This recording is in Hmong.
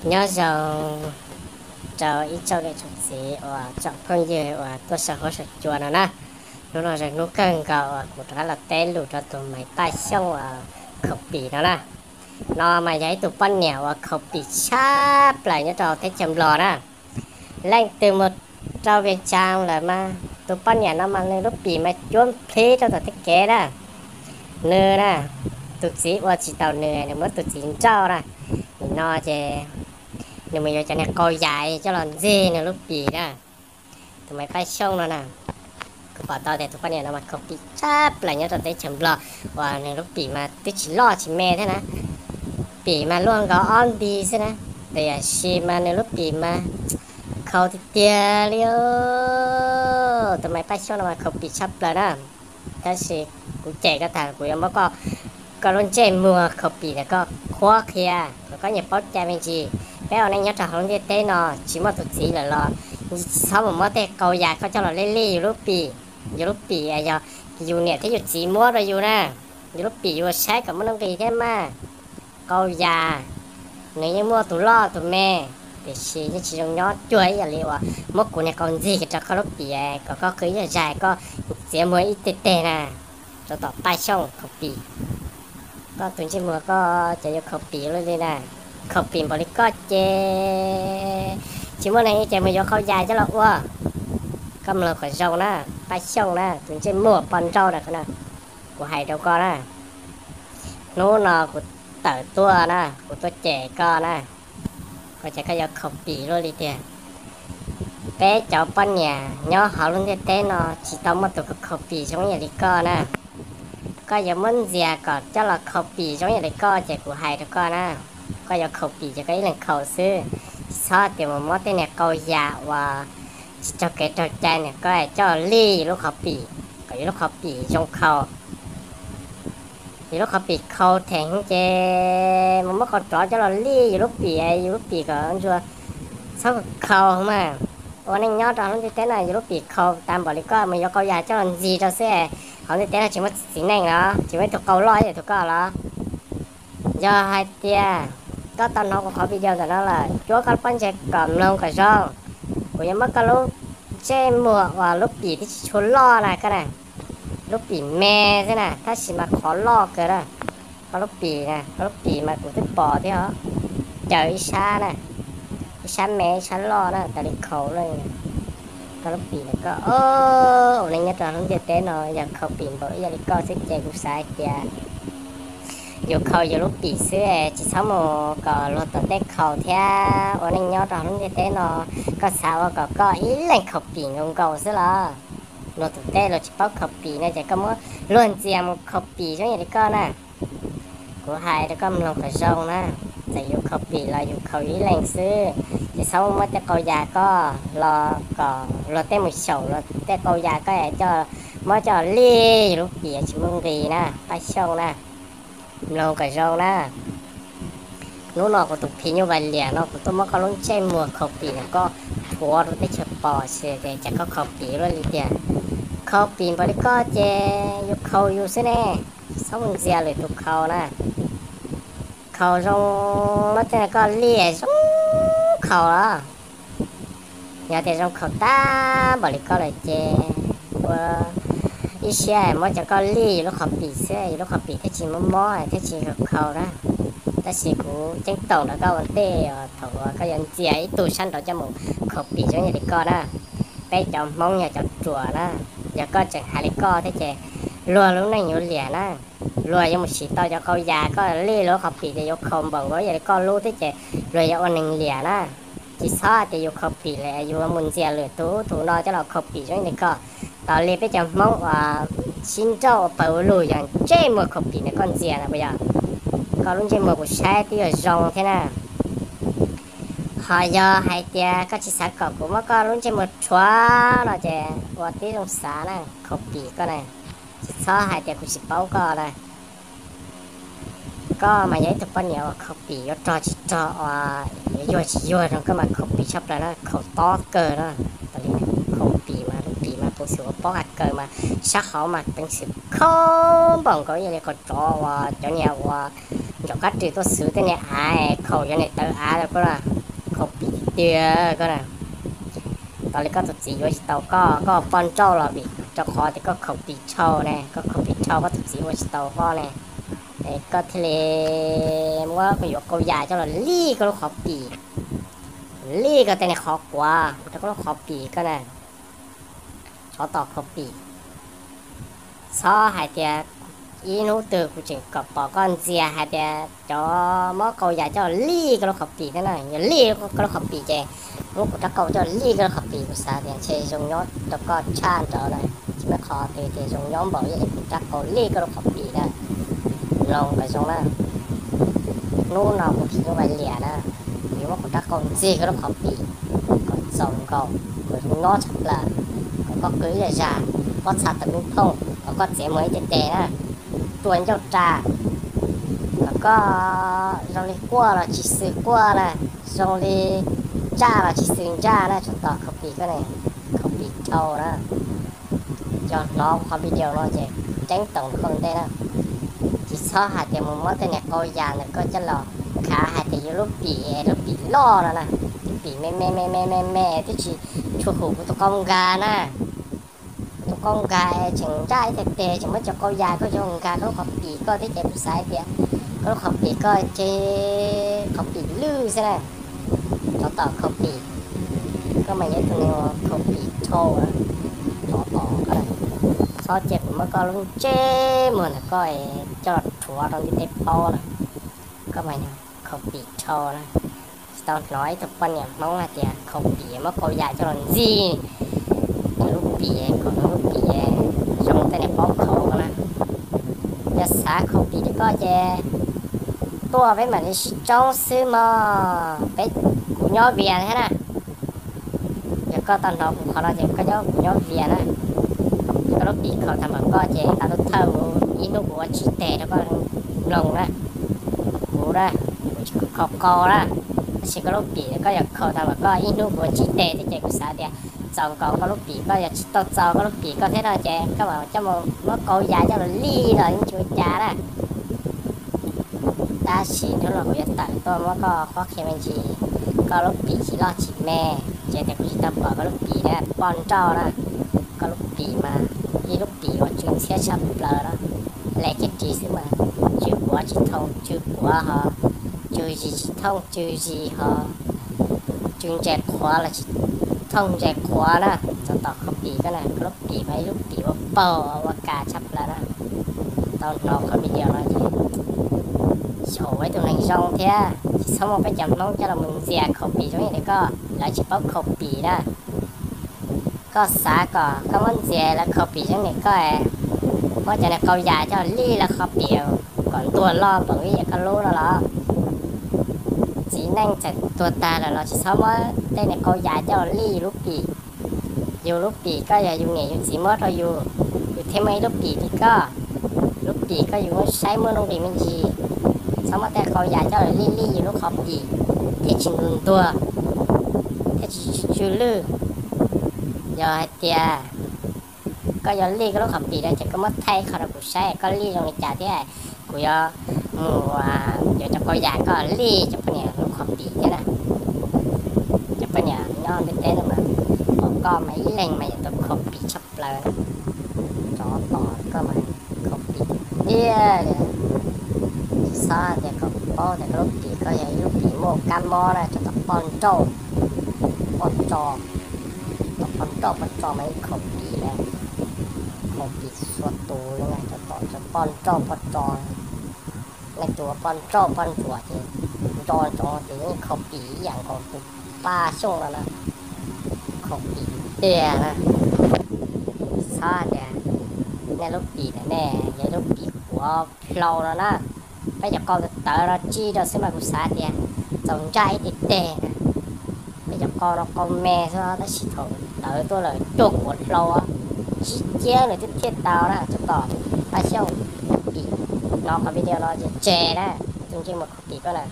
Nyob zoo rau ib tsoom niam tsoom txiv uas tsoom phooj ywg uas tuaj saum huab saum cua no na. Hnub no zoo hnub kawg nkaus uas kuv rov qab los teb lus rau tus Maiv Paj Xyooj uas khaus pim no na. No mas yog ib tug poj niam uas khaus pim tshaj plaws nyob rau teb chaws Nplog na. Leej twg mus rau Vias Cas lawm mas tus poj niam no mas nws lub pim mas cuab nplhib rau tom tej kev na. Nws na, tus txiv ua tsis taus nws, nws muab tus txiv nrauj na. Nim no ces nws mus yuav cov niag qau yas coj los ntxig nws lub pim na. Tus Maiv Paj Xyooj no na, kuv pom tau tias tus poj niam no mas khaus pim tshaj plaws nyob rau teb chaws Nplog uas nws lub pim mas twb tsis loj tsis me thiab na. Pim mas luaj nkaus ob nti xwb na, tiam sis mas nws lub pim mas khaus tiag tiag li. Tus Maiv Paj Xyooj no mas khaus pim tshaj plaws na. Tab sis kuv cem koj tag, kuv yuav muab koj, koj lub ntsej muag khaus pim ntawm koj qhuab qhia kom koj nyias paub cai me ntsis. Peb ua neej nyob rau hauv lub ntiaj teb no tsis muaj tus txiv lawm los tsis txhob mus muab tej qau yas koj coj los lij lij yus lub pim. Yus lub pim yog yus niam thiab yus txiv muab rau yus na. Yus lub pim yus saib kom muaj nuj nqis thiab mas. Qau yas nws yeej muaj tus loj tus me, tiam sis yeej tsis zoo nyob cuag ib yam li uas muab kuv niag qau ntxig kiag rau koj lub pim kom koj qw ib zag koj txiav muag ib teg teg na, rau tom Paj Xyooj khaus pim. Koj tus ntsej muag koj ces yuav khaus pim luaj li na. Khaus pim npaum li koj ces tsis muaj neeg ib ces mus yuav qau yas coj los ua. Koj mloog kom zoo na, Paj Xyooj na, tus ntsej muag poj nrauj na, kuv hais rau koj na. Hnub no kuv tawm tuaj na, kuv tuaj cem koj na, koj ces koj yuav khaus pim luaj li tiag. Peb cov poj niam nyob hauv lub ntiaj teb no tsis tau muaj tus khaus pim zoo ib yam li koj na. Koj yuav muab ntxias kom coj los khaus pim zoo ib yam li koj ces kuv hais rau koj na, koj yuav khaus pim ces koj ib leeg khaus xwb, tsis txhob tias mus muab tej niag qau yas uas tsis raug kev raug cai na koj coj lij yus lub qhov pim kom yus lub qhov pim zoo khaus. Yus lub qhov pim khaus theem ces mus muab qau rov coj los lij yus lub pim, yus lub pim kom ntsuag txhob khaus mas. Ua neej nyob rau hauv lub ntiaj teb no yus lub pim khaus tas npaum li koj mus yuav qau yas coj los ntxig rau xwb, hauv ntiaj teb no tsis muaj txiv neej los tsis muaj ib tug qau loj ib yam tus koj los? Yog hais tias koj tau hnov kuv qhov video ntawm no lawm, cuab koj pob ntseg kom mloog kom zoo. Kuv yuav muab koj lub ntsej muag uas lub pim twb tsis tshua loj na koj na, lub pim me xwb na tab sis mas qhov loj kawg na. Koj lub pim na, koj lub pim mas kuv twb pom thiab os, caws ib sab na, ib sab me ib sab loj na tas li khaus li. Koj lub pim na koj, ua neej nyob rau lub ntiaj teb no yog khaus pim npaum ib yam li koj xwb ces kuv xav hais tias yus khaus yus lub pim xwb, tsis txhob mus kom luag tom tej khaus thiab. Ua neej nyob rau lub ntiaj teb no koj xav ua kom koj ib leeg khaus pim nkaus nkaus xwb los? Luag tom tej luag tsis paub khaus pim no ces koj muab luag ntxias mus khaus pim zoo yam li koj na. Kuv hais rau koj mloog kom zoo na, txawm yus khaus pim los yus khaus yus ib leeg xwb, ces txhob muab tej qau yas koj los kom luag tej mus xyaum luag tej qau yas koj coj muab coj lij yus lub pim tsis muaj nqis na Paj Xyooj na. Mloog kom zoo na. Hnub no kuv tus phim nyuj vais liam no kuv tuaj muab koj lub ntsej muag khaus pim no koj rhuav rau teb chaws pom xwb ces cas koj khaus pim luaj li tiag. Khaus pim npaum li koj ces yus khaus yus xwb ne, txhob mus ntxias lwm tus khaus na. Khaus zoo, muab tej koj lij zoo khaus los. Yog tias zoo khaus tag npaum li koj lawm ces ua ib siab muab cov koj lij yus lub qhov pim xwb, yus lub qhov pim thiaj tsis mob mob thiaj tsis khaus khaus na. Tab sis kuv ceeb toom rau koj ua ntej thaum uas koj yuav ntxias ib tug sab nraud coj mus khaus pim zoo yam li koj na. Peb cov Hmoob yog cov ruam na, yog koj tseem hais li koj thiab ces luag lub neej yuav liam na. Luag yuav mus siv tau cov qau yas koj lij lub qhov pim ces yuav khaus npaum nkaus yam li koj lub thiab ces luag yuav ua neeg liam na. Tsis txhob tias yus khaus pim lawm yus mus ntxias lwm tus ub tus no coj los khaus pim zoo li koj. Tos li peb cov Hmoob uas sib nrauj ua pawg ua lug yog ntsej muag khaus pim ntawm koj ntxias na puas yog? Koj lub ntsej muag kuv saib twb yog zoo thiab na. Ho yog hais tias koj tsis xav kom kuv muab koj lub ntsej muag rhuav no ces ua tib zoo xav na, khaus pim koj na. Tsis txhob hais tias kuv tsis paub koj na. Koj mas yog ib tug poj niam uas khaus pim yuav rog tsis rog, uas yuag tsis yuag no koj mas khaus pim tshaj plaws na, khaus tob kawg na. Khaus pim mas lub pim mas peev xwm ua pob qa kaws mas sab hauv mas peev xwm khaub npaum nkaus ib yam li qhov tsov uas cov niag uas Ntsaum kab ris tuaj xwv tej niag av khaum cov niag tawv av rau koj na, khaum pim tiag tiag koj na. Tas li koj tus txiv yuav tsis tau koj, koj poj nrauj los vim rau qhov tias koj khaum pim dhau ne, koj khaum pim dhau koj tus txiv ua tsis tau koj ne. Es koj thiaj li muab koj yuav qau yas coj los lij koj lub qhov pim, lij koj tej niag qhov quav rau koj lub qhov pim koj na. Tsov tom khaum pim, txhob hais tias ib hnub twg kuv tseem kom pom koj ntxias hais tias cov muab qau yas coj lij koj lub qhov pim thiab na. Yog lij koj lub qhov pim ces muab kuv rab qau coj lij koj lub qhov pim, kuv xav tias ntshe zoo nyob rau koj tshaj nrho na. Tsis muaj qhov twg tias zoo nyob npaum li kuv rab qau lij koj lub qhov pim na. Mloog kom zoo na, hnub no kuv tsis tau vaj liam na, kuv yuav muab kuv rab qau ntxig koj lub qhov pim kom txaus nkaus, kom zoo nyob tshaj plaws, kom koj qw ib zaj zag, pob txha tawm lub phooj, kom koj txiav muag ib teg teg na, tua ncauj ras, kom koj zoo li quaj los tsis xws quaj na, zoo li ntsaj los tsis xws ntsaj na. Tsov tom khaum pim koj ne, khaum pim dhau na. Yog hnov kuv qhov video no ces ceeb toom rau koj ua ntej na, tsis txhob hais tias mus muab tej niag qau yas ntawm koj coj los khav hais tias yus lub pim, lub pim loj no na, lub pim me me me me me me twb tsis tshua hum kuv tus qau nkag na. Kuv tus qau nkag tseem ntsaj ib teg teg, tseem muab cov qau yas koj coj nkag koj lub qhov pim koj thiab ces kuv xav hais tias koj lub qhov pim koj ces qhov pim lwj xwb na. Tsov tom khaum pim, koj mas yog ib tug neeg khaum pim dhau na. Tsov tom koj, txhob cia kuv muab koj lub ntsej muag ntawm koj coj los rhuav rau ntiaj teb paub na. Koj mas yog khaum pim dhau na. Tsis tau hnov ib tug poj niam Hmoob hais tias khaum pim muab qau yas coj los ntxig lub pim kom lub pim zoo tej niag paub khaum na. Yog xav khaum pim li koj ces tuaj peb mam li sib tsoob xwb mog, peb, kuv nyob Vias thiab na. Yog koj tau hnov kuv qhov no ces koj nyob, kuv nyob Vias na. Koj lub pim khaum tag npaum koj ces tau lub thawj ub ib hnub kuv ua tsib teg rau koj mloog na. Kuv na, kuv tsis khaum qau na, tab sis koj lub pim koj yog khaum tag npaum koj ib hnub kuv ua tsib teg thiab ces kuv xav tias txaus nkaus koj lub pim, koj yog tsis tau txaus koj lub pim koj thiab no ces koj mam coj mus muab qau yas coj los lij los yeej tsis ua cas na. Tab sis hnub no kuv yuav tawm tuaj muab koj qhuab qhia me ntsis, koj lub pim tsis loj tsis me, ces tias kuv tsis tau pom koj lub pim na poj nrauj na. Koj lub pim mas ib lub pim uas tsw ntxhiab tshaj plaws na, lem cev ris xwb mas tsw quav tsis thooj tsw quav ho, tsw zis tsis thooj tsw zis ho, tsw ntses qhuav los tsis thooj ntses qhuav na. Tsov tom khaum pim koj na, koj lub pim mas ib lub pim ua paug ua kas tshaj plaws na. Tau hnov qhov video no ces xyaum ua ib tug neeg zoo thiab, tsis txhob muab peb cov Hmoob coj los mus ntxias khaum pim zoo li koj, lawv tsis paub khaum pim na. Koj xav kom koj muab ntxias lawv khaum pim zoo li koj, muab cov niag qau yas coj lij lawv qhov pim kom ntuag loj npaum li koj lub no los? Txiv neej txawm tuag tag lawm los tsis txhob muab tej niag qau yas coj lij yus lub pim. Yus lub pim koj yog yus niam yus txiv muab rau yus, yus thiaj muaj ib lub pim li koj. Lub pim koj yus muab saib muaj nuj nqis me ntsis, txhob muab tej qau yas coj lij lij yus lub qhov pim, thiaj tsis ntuag ntuag, thiaj tsis tsw lwj. Yog hais tias koj yuav lij koj lub qhov pim no ces koj muab thaij qhov rau kuv saib koj lij zoo li cas thiab kuv yuav mus yuav cov qau yas koj lij cov poj niam lub qhov pim thiab na. Cov poj niam nyob ntiaj teb no mas, pom koj mas ib leeg mas yog tus khaum pim tshaj plaws na. Tsov tom koj mas khaum pim tiag li. Tsis txhob tias kom kuv paub tias koj lub pim koj yog ib lub pim muaj kab mob na, tsov tom poj nrauj, poj tso, tom poj nrauj poj tso mas ib khaum pim na, khaum pim xuas tus li na, tsov tom tsov poj nrauj poj tso. Nej tus ua poj nrauj poj ntsuam ces nco ntsoov tias yeej khaum pim ib yam nkaus tus Paj Xyooj no na, khaum pim tiag na. Tsis txhob tias nej lub pim ntawm nej yog ib lub pim quav hlau no na. Peb cov qau tawv tawv no tsij rau xwb mas kuv xav tias txaus ntsaj ib teg teg na. Peb cov qau no qau me xwb tab sis thaum tawv tuaj lawm cuag quav hlau, tsib ciab nws twb thiaj tau na. Tsov tom Paj Xyooj, khaum pim, hnov qhov video no ces tseg na, tus ntsej muag khaum pim koj na.